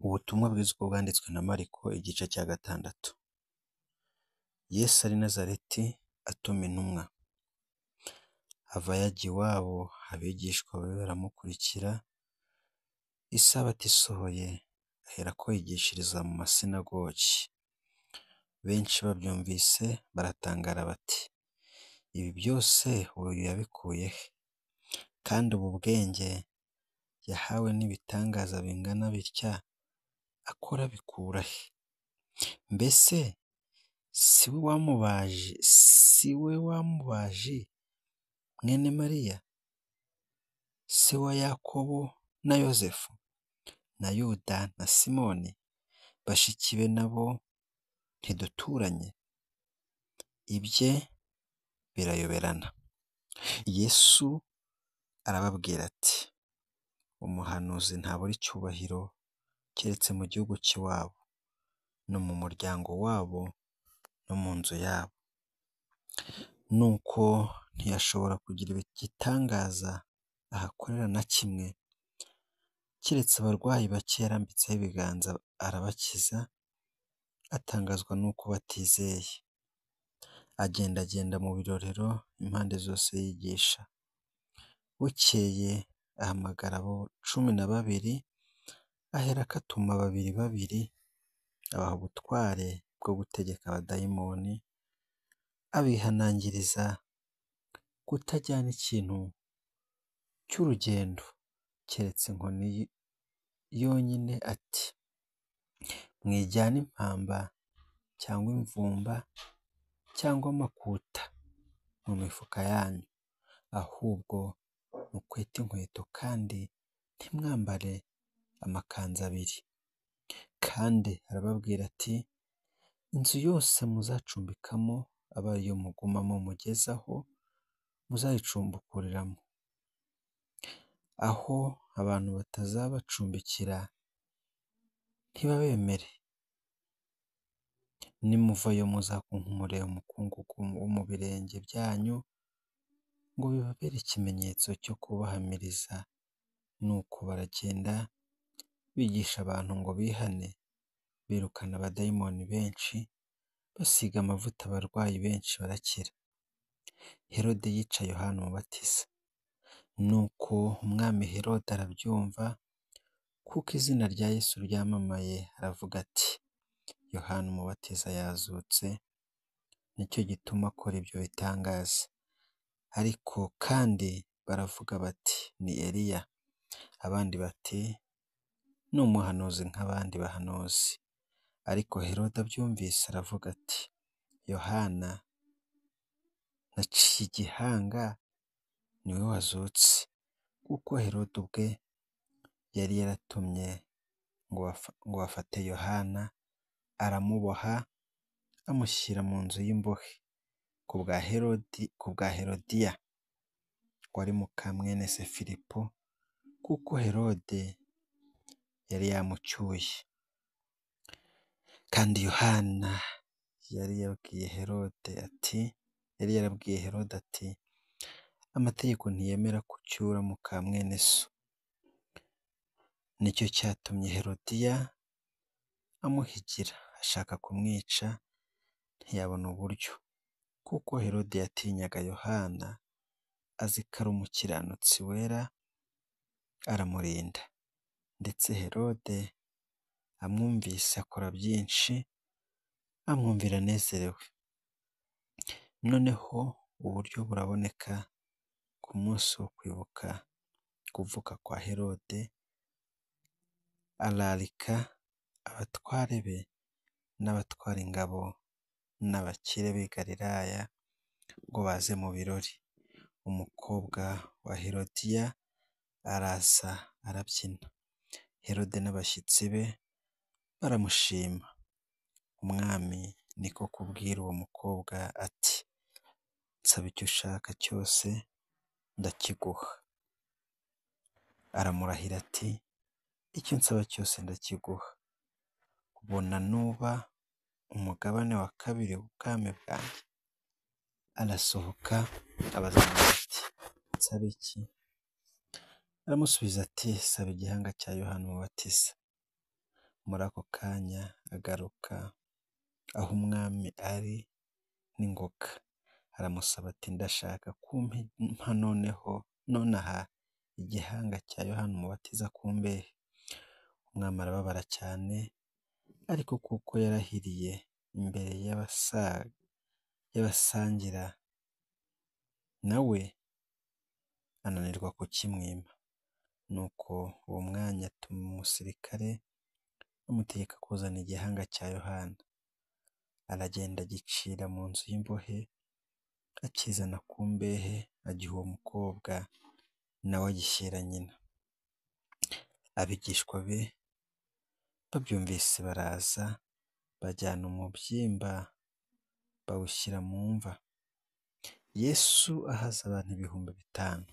Ubutumwa bwiza uko bwanditswe na Mariko igice cya 6. Yesu ari i Nazareti atuma intumwa. Avayo ajya iwabo, abigishwa be baramukurikira. Isabato isohoye aherako yigishiriza mu masinagogi. Benshi babyumvise baratangara bati, ibi byose uyu yabikuye he? Kandi ubu bwenge yahawe n'ibitangaza bingana bitya akora abikura he? Mbese si we wa mubaji mwene Mariya, se wa Yakobo na Yosefu na Yuda na Simoni? Bashiki be nabo ntiduturanye? Ibye birayoberana. Yesu arababwira ati, umuhanuzi ntabura icyubahiro keretse mu gihugu cy'iwabo no mu muryango wabo no mu nzu yabo. Nuko ntiyashobora kugira igitangaza ahakorera na kimwe, keretse abarwayi bake yarambitseho ibiganza arabakiza, atangazwa n'uko batizeye. Agendagenda mu birorero impande zose yigisha. Bukeye ahamagara abo 12, aherako atuma babiri babiri, abaha ubutware bwo gutegeka abadayimoni, abihanangiriza kutajyana ikintu cy'urugendo keretse inkoni yonyine, ati, mwijyane impamba cyangwa imvumba cyangwa amakuta mu mifuka yanyu, ahubwo mukwete inkweto kandi ntimwambare amakanzu abiri. Kandi arababwira ati, inzu yose muzacumbikamo abe ariyo mugumamo mugeze aho muzayicumbukuriramo. Aho abantu batazabacumbikira ntibabemere. Nimuvayo muzakunkumure umukungugu wo mu birenge byanyu ngo bibabere ikimenyetso cyo kubahamiriza. Nuko baragenda bigisha abantu ngo bihane, birukana abadayimoni benshi, basiga amavuta abarwayi benshi barakira. Herode yica Yohana Umubatiza. Nuko umwami Herode arabyumva, kuko izina rya Yesu ryamamaye, aravuga ati, Yohana Umubatiza yazutse, nicyo gituma akora ibyo bitangaza. Ariko kandi baravuga bati, ni Eliya. Abandi bati, ni umuhanuzi nk'abandi bahanuzi. Ariko Herode abyumvise aravuga ati, Yohana naciye igihanga niwe wazutse. Kuko Herode ubwe yari yaratumye ngo bafate Yohana, aramuboha amushyira mu nzu y'imbohe ku bwa Herodiya wari muka mwene se Filipo, kuko Herode yari yamucyuye. Kandi Yohana yari yarabwiye Herode ati, amategeko ntiyemera ko ucyura muka mwene so. Nicyo cyatumye Herodiya amuhigira ashaka kumwica, ntiyabona uburyo, kuko Herode yatinyaga Yohana, azi ko ari umukiranutsi wera, aramurinda. Ndetse Herode amwumvise akora byinshi, amwumvira anezerewe. Noneho uburyo buraboneka ku munsi wo kwibuka kuvuka kwa Herode, ararika abatware be n'abatwara ingabo n'abakire b'i Galilaya ngo baze mu birori. Umukobwa wa Herodiya araza arabyina. Herode n'abashyitsi be baramushima. Umwami niko kubwira uwo mukobwa ati, nsaba icyo ushaka cyose ndakiguha. Aramurahira ati, icyo nsaba cyose ndakiguha, ubona nuba umugabane wa kabiri w'ubwami bwanjye. Arasohoka abaza ati, nsabe iki? Aramusubiza ati, saba igihanga cya Yohana Umubatiza. Muri ako kanya agaruka aho umwami ari n'ingoga, aramusaba ati ndashaka kumpa noneho nonaha igihanga cya Yohana Umubatiza ku mbehe. Umwami arababara cyane, ariko kuko yarahiriye imbere y'abasangira na we, ananirwa kukimwima. Nuko uwo mwanya atuma umusirikare bamutegeka kuzana igihanga cya Yohana. Aragenda agicira mu nzu y'imbohe, akizana ku mbehe, agiha uwo mukobwa, nawe agishyira nyina. Abigishwa be babyumvise baraza, bajyana umubyimba bawushyira mu mva. Yesu ahaza abantu 5000.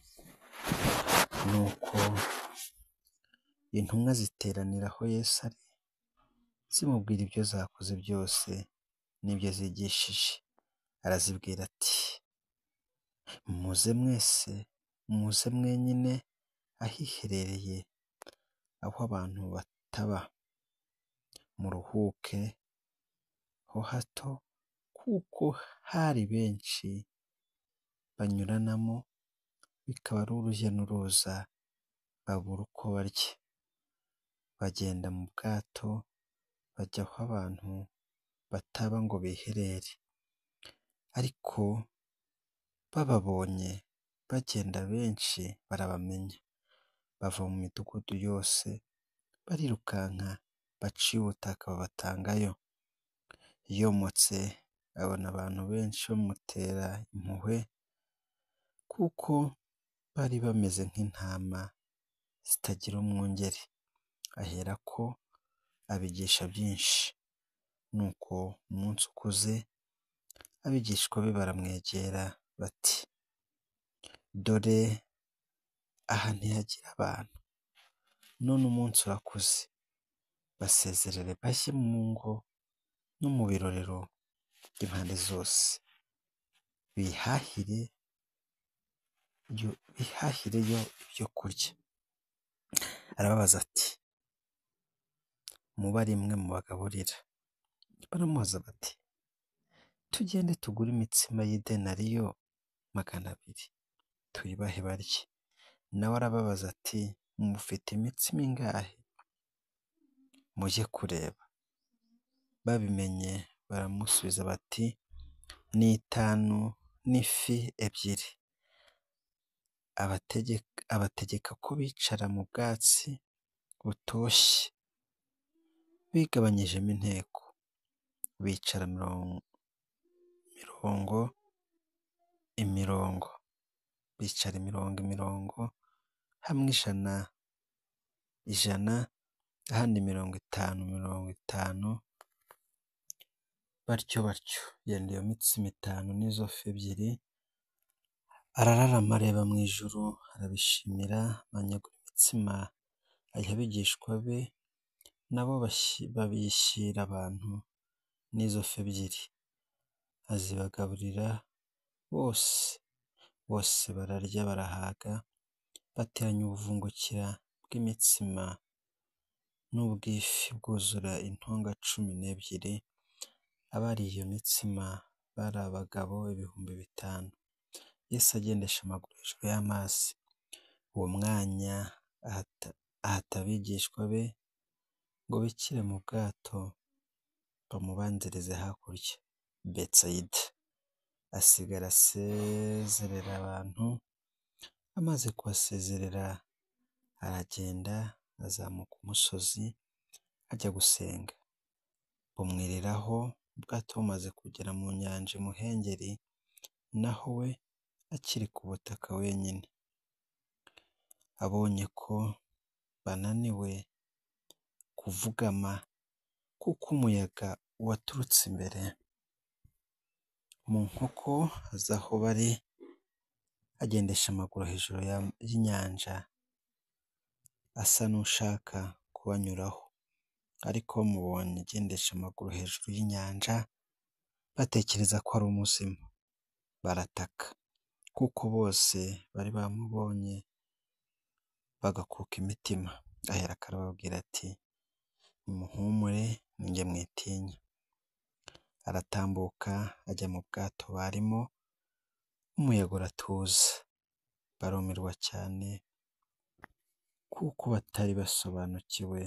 Nuko intumwa ziteranira aho Yesu ari, zimubwira ibyo zakoze byose n'ibyo zigishije. Arazibwira ati muze mwese, muze mwenyine ahiherereye, aho abantu bataba, muruhuke ho hato, kuko hari benshi banyuranamo, bikaba ari urujya n'uruza, babura uko barya. Bagenda mu bwato bajya aho abantu bataba ngo biherere. Ariko bababonye bagenda benshi barabamenya, bava mu midugudu yose barirukanka, baciye ubutaka babatangayo. Yomotse abona abantu benshi bamutera impuhwe, kuko bari bameze nk'intama zitagira umwungeri. Aherako abigisha byinshi. Nuko umunsi ukuze, abigishwa be baramwegera bati dore aha ntihagira abantu, none umunsi urakuze, basezerere bajye mu ngo no mu birorero by'impande zose, bihahireyo ibyo kurya. Arababaza ati mube ari mwe mubagaburira. Baramubaza bati tugende tugure imitsima y'idenariyo 200 tuyibahe barye. Nawe arababaza ati mufite imitsima ingahe? Mujye kureba. Babimenye baramusubiza bati ni 5 n'ifi 2. Abategeka ko bicara mu bwatsi butoshye, bigabanyijemo inteko, bicara mirongo imirongo, bicara imirongo imirongo, hamwe 100 100, ahandi 50 50, batyo batyo. Yenda iyo mitsima 5 n'izo fi 2, arararama areba mu ijuru, arabishimira, amanyagura imitsima ayiha abigishwa be, nabo babishyira abantu n'izo fi 2, azibagaburira bose. Bose bararya barahaga, bateranya ubuvungukira bw'imitsima n'ubw'ifi bwuzura intonga 12. Abariye iyo mitsima bari abagabo 5000. Yesu agendesha amaguru hejuru y'amazi. Uwo mwanya ahata abigishwa be ngo bikire mu bwato bamubanzirize hakurya Betsayida. Asigara asezerera abantu. Amaze kubasezerera aragenda azamuka umusozi ajya gusenga. Bumwiriraho, ubwato bumaze kugera mu nyanja imuhengeri, naho we akiri ku butaka wenyine. Abonye ko bananiwe kuvugama, kuko umuyaga waturutse imbere mu nkoko aza aho bari, agendesha amaguru hejuru y'inyanja, asa n'ushaka kubanyuraho. Ariko bamubonye agendesha amaguru hejuru y'inyanja, batekereza ko ari umuzimu, barataka, kuko bose bari bamubonye bagakuka imitima. Aherako arababwira ati Nimuhumure ni njye mwitinya." Aratambuka ajya mu bwato barimo, umuyaga uratuza. Barumirwa cyane kuko batari basobanukiwe